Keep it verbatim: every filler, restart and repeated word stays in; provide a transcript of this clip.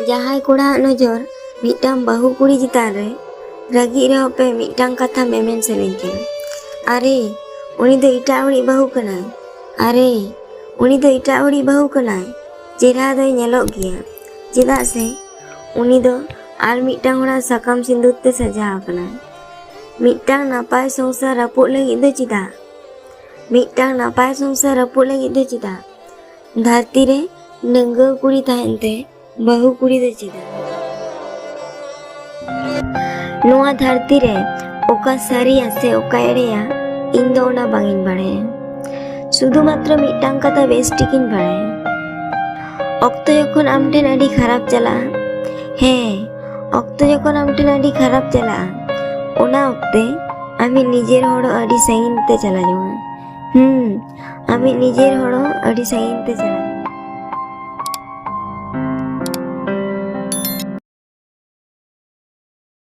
ᱡᱟᱦᱟᱸᱭ ᱠᱚᱲᱟᱣᱟᱜ ᱱᱚᱡᱚᱨ ᱢᱤᱫᱴᱟᱝ ᱵᱟᱹᱦᱩ ᱠᱩᱲᱤ ᱪᱮᱛᱟᱱ ᱨᱮ, ᱨᱟᱹᱜᱤ ᱨᱮᱦᱚᱸ ᱯᱮ ᱢᱤᱫᱴᱟᱝ ᱠᱟᱛᱷᱟ ᱢᱮᱢᱮᱱ ᱥᱟᱱᱟᱧ ᱠᱟᱱᱟ, "ᱟᱨᱮ, ᱩᱱᱤ ᱫᱚ ᱮᱴᱟᱜ ᱦᱚᱲᱤᱡ ᱵᱟᱹᱦᱩ ᱠᱟᱱᱟᱭ᱾ ᱟᱨᱮ, ᱩᱱᱤ ᱫᱚ ᱮᱴᱟᱜ ᱦᱚᱲᱤᱡ ᱵᱟᱹᱦᱩ ᱠᱟᱱᱟᱭ᱾ ᱪᱮᱦᱨᱟ ᱫᱚᱭ ᱧᱮᱞᱚᱜ ᱜᱮᱭᱟ, ᱪᱮᱫᱟᱜ ᱥᱮ ᱩᱱᱤ ᱫᱚ ᱟᱨ ᱢᱤᱫᱴᱟᱝ ᱦᱚᱲᱟᱜ ᱥᱟᱠᱟᱢ ᱥᱤᱸᱫᱩᱨ ᱛᱮ ᱥᱟᱡᱟᱣ ᱟᱠᱟᱱᱟᱭ᱾ ᱢᱤᱫᱴᱟᱝ ᱱᱟᱯᱟᱭ ᱥᱚᱝᱥᱟᱨ ᱨᱟᱹᱯᱩᱫ ᱞᱟᱹᱜᱤᱫ ᱫᱚ ᱪᱮᱫᱟᱜ? ᱢᱤᱫᱴᱟᱝ ᱱᱟᱯᱟᱭ ᱥᱚᱝᱥᱟᱨ ᱨᱟᱹᱯᱩᱫ ᱞᱟᱹᱜᱤᱫ ᱫᱚ ᱪᱮᱫᱟᱜ?" ᱫᱷᱟᱹᱨᱛᱤ ᱨᱮ ᱰᱟᱺᱜᱩᱣᱟᱹ ᱠᱩᱲᱤ ᱛᱟᱦᱮᱱ ᱛᱮ ᱵᱟᱹᱦᱩ ᱠᱩᱲᱤ ᱫᱚ ᱪᱮᱫᱟᱜ? ᱱᱚᱣᱟ ᱫᱷᱟᱹᱨᱛᱤ ᱨᱮ ᱚᱠᱟ ᱥᱟᱹᱨᱤᱭᱟ ᱥᱮ ᱚᱠᱟ ᱮᱲᱮᱭᱟ, ᱤᱧ ᱫᱚ ᱚᱱᱟ ᱵᱟᱝ ᱤᱧ ᱵᱟᱲᱟᱭᱟ᱾ ᱥᱩᱫᱷᱩ ᱢᱟᱛᱨᱚ ᱢᱤᱫᱴᱟᱝ ᱠᱟᱛᱷᱟ ᱵᱮᱥ ᱴᱷᱤᱠ ᱤᱧ ᱵᱟᱲᱟᱭᱟ, ᱚᱠᱛᱚ ᱡᱚᱠᱷᱚᱱ ᱟᱢ ᱴᱷᱮᱱ ᱟᱹᱰᱤ ᱠᱷᱟᱨᱟᱯ ᱪᱟᱞᱟᱜᱼᱟ, ᱦᱮᱸ, ᱚᱠᱛᱚ ᱡᱚᱠᱷᱚᱱ ᱟᱢ ᱴᱷᱮᱱ ᱟᱹᱰᱤ ᱠᱷᱟᱨᱟᱯ ᱪᱟᱞᱟᱜᱼᱟ, ᱚᱱᱟ ᱚᱠᱛᱮ ᱟᱢᱤᱡ ᱱᱤᱡᱮᱨ ᱦᱚᱲ ᱦᱚᱸ ᱟᱹᱰᱤ ᱥᱟᱺᱜᱤᱧ ᱛᱮ ᱪᱟᱞᱟᱣ ᱡᱚᱝᱟ᱾ ᱦᱩᱸ, ᱟᱢᱤᱡ ᱱᱤᱡᱮᱨ ᱦᱚᱲ ᱦᱚᱸ ᱟᱹᱰᱤ ᱥᱟᱺᱜᱤᱧ ᱛᱮ ᱪᱟᱞᱟᱣ᱾